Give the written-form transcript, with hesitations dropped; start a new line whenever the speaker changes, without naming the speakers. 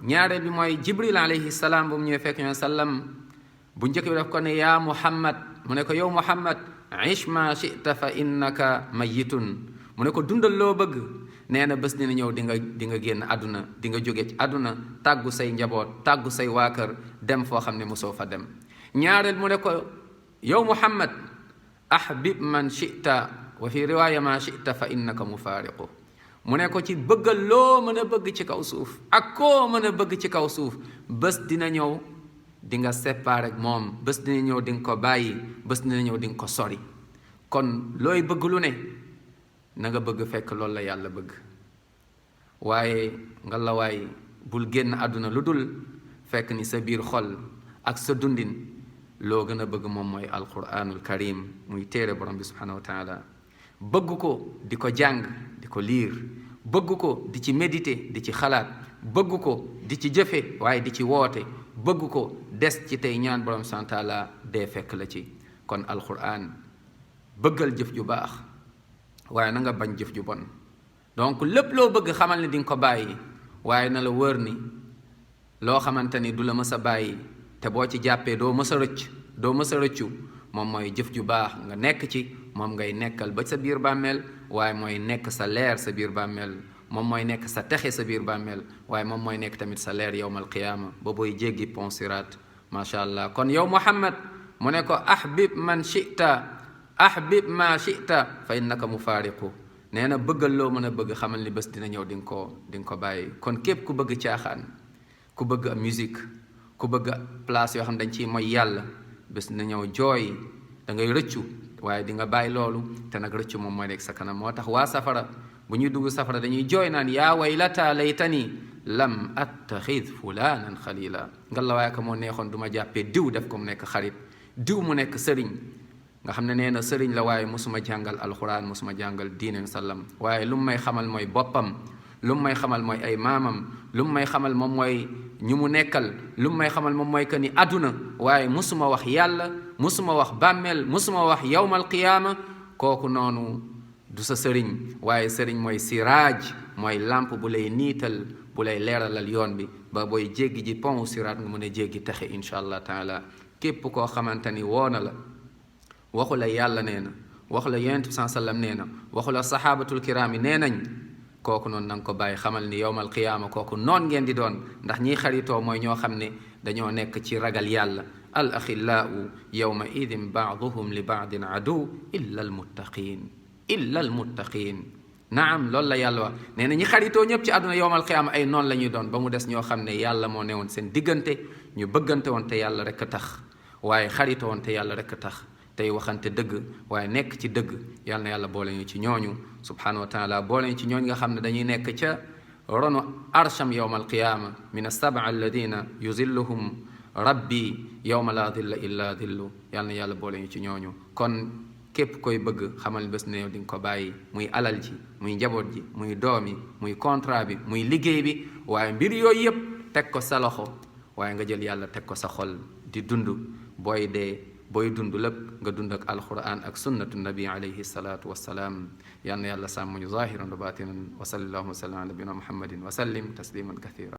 ñaareel bi mooy Jibril alayhi salaam bu mu ñëwee fekk ñoo sallam bu njëkk bi daf ko ne yaa Muhammad mu ne ko yow Muhammad ish ma shi'ta fa innaka mayitun mu ne ko dundal loo bëgg nee na bés dina ñëw di nga génn àdduna di nga jóge ci àdduna tàggu say njaboot tàggu say waa kër dem foo xam ne mosoo fa dem ñaareel mu ne ko yow Muhammad ahbib man shi'ta wa fi riwaaya ma shi'ta fa innaka mufaariqu mu ne ko ci bëggal loo mën a bëgg ci kaw suuf ak koo mën a bëgg ci kaw suuf bés dina ñëw di nga séparé ak moom bés dina ñëw di nga ko bàyyi bés dina ñëw di nga ko sori kon looy bëgg lu ne na nga bëgg fekk loolu la yàlla bëgg waaye nga la waay bul génn àdduna lu dul fekk ni sa biir xol ak sa dundin loo gën a bëgg moom mooy alquranul karim muy téere borom bi subhanahu wa taala bëgg ko di ko jàng di ko liir bëgg ko di ci méditer di ci xalaat bëgg ko di ci jëfe waaye di ci woote bëgg ko des ci tey ñaan borom subhanahu wa taala dee fekk la ci kon alquran bëggal jëf ju baax waaye na nga bañ jëf ju bon donc lépp loo bëgg xamal ni di nga ko bàyyi waaye na la wër ni loo xamante ni du la mës a bàyyi te boo ci jàppee doo mës a rëccu moom mooy jëf ju baax nga nekk ci moom ngay nekkal ba sa biir bàmmeel waaye mooy nekk sa leer sa biir bàmmeel moom mooy nekk sa texe sa biir bàmmeel waaye moom mooy nekk tamit sa leer yowmal qiyaama ba booy jéggi pont siraat macha allah kon yow Muhammad mu ne ko ahbib man shi'ta ahbib ma shi'ta fa innaka mufaariqu nee na bëggal loo mën a bëgg xamal ni bés dina ñëw di nga ko bàyyi kon képp ku bëgg caaxaan ku bëgg musique ku bëgg place yoo xam dañ ciy mooy yàlla bés dina ñëw jooy da ngay rëccu waaye di nga bàyyi loolu te nag rëccu moom mooy nekk sa kanam moo tax waa safara bu ñuy dugg safara dañuy jooy naan yaa waylata laytani lam attaxid fulanan xalila nga la waaye ko moo neexoon du ma jàppee diw def ko mu nekk xarit diw mu nekk sëriñ nga xam ne nee na sëriñ la waaye mosuma jàngal alxuraan mosuma jàngal diine sallam waaye lu mu may xamal mooy boppam lu mu may xamal mooy ay maamam lu mu may xamal moom mooy ñu mu nekkal lu mu may xamal moom mooy que ni àdduna waaye mosuma wax yàlla mosuma wax bàmmeel mosuma wax yawmal qiyaama kooku noonu du sa sëriñ waaye sëriñ mooy siraaj mooy lampe bu lay niital bu lay leeralal yoon bi ba booy jéggi ji pont siraat nga mën a jéggi texe incha allah taala képp koo xamante ni woo na la waxu la yàlla nee na waxu la yonent bi sallam nee na waxu la saxaabatul kiraam yi nee nañ kooku noonu na nga ko bàyyi xamal ni yowmal qiyaama kooku noon ngeen di doon ndax ñiy xaritoo mooy ñoo xam ne dañoo nekk ci ragal yàlla al axillaau yowma idin baaduhum li baadin adu illa al muttaqin naam loolu la yàlla wax nee na ñi xaritoo ñëpp ci àdduna yowmal qiyaama ay noon la ñuy doon ba mu des ñoo xam ne yàlla moo newoon seen diggante ñu bëggante woon te yàlla rek a tax waaye xaritoo woon te yàlla rek a tax tey waxante dëgg waaye nekk ci dëgg yal na yàlla boole ñu ci ñooñu subhanahu wa taala boole ñu ci ñooñu nga xam ne dañuy nekk ca ronu arsham yowma alqiyaama min as-sab'a alladina yuzilluhum rabbi yowma la dilla illa dillu yal na yàlla boole ñu ci ñooñu kon képp koy bëgg xamal bés ne di nga ko bàyyi muy alal ji muy njaboot ji muy doom yi muy contrat bi muy liggéey bi waaye mbir yooyu yëpp teg ko sa loxo waaye nga jël yàlla teg ko sa xol di dund booy dee booy dund lépp nga dund ak alquran ak sunnatu nabi alayhi salatu wassalaam yal na yàlla sàmm ñu zahiran wa batinan wa sallallahu wa sallam ala nabina muhammadin wa sallim tasliman kathira